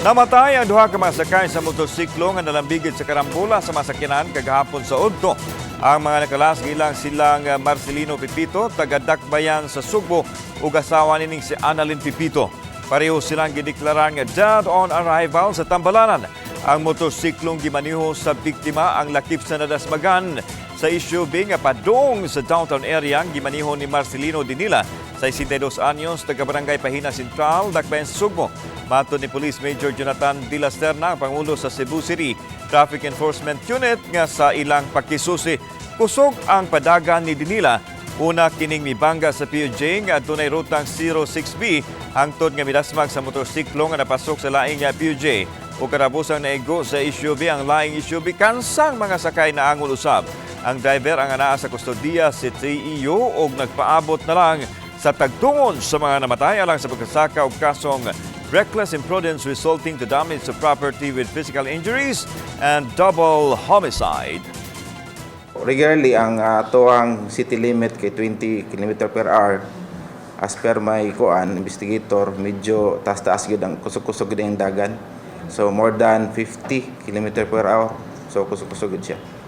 Namatay ang duha ka mga sakay sa motorsiklo nga nalambigit sa karambola sa masakyanan kagahapon sa udto. Ang mga nakalas gilang silang Marcelino Pipito, taga Dakbayan sa Sugbo, ug asawa nining si Annalyn Pipito. Pareho silang gideklara nga dead on arrival sa Tambalanan. Ang motorsiklong gimaniho sa biktima ang lakip sa nadasmagan sa SUV nga padung sa downtown area ang gimaniho ni Marcelino Dinila, 62 anyos, taga Barangay Pahina Central, Dakbayan sa Sugbo. Matod ni Police Major Jonathan De La Serna, ang Pangulo sa Cebu City Traffic Enforcement Unit, nga sa ilang pakisusi, kusog ang padagan ni Dinila. Una kining mibangga sa PUJ nga adunay rutang 06B hangtod nga midasmag sa motorsiklo nga napasok sa laing nga PUJ. O karabusang naigo sa SUV ang laing SUV, kansang mga sakay na angol usab. Ang driver ang anaa sa kustodiya si TEU og nagpaabot na lang sa tagtungon sa mga namatay alang sa pagkasaka og kasong reckless imprudence resulting to damage to property with physical injuries and double homicide. Regularly, ang atoang city limit kay 20 km per hour. As per my kuan, investigator, medyo taas-taas gyud ang kusog-kusog gyud ang dagan. So more than 50 km per hour. So kusog-kusog gyud siya.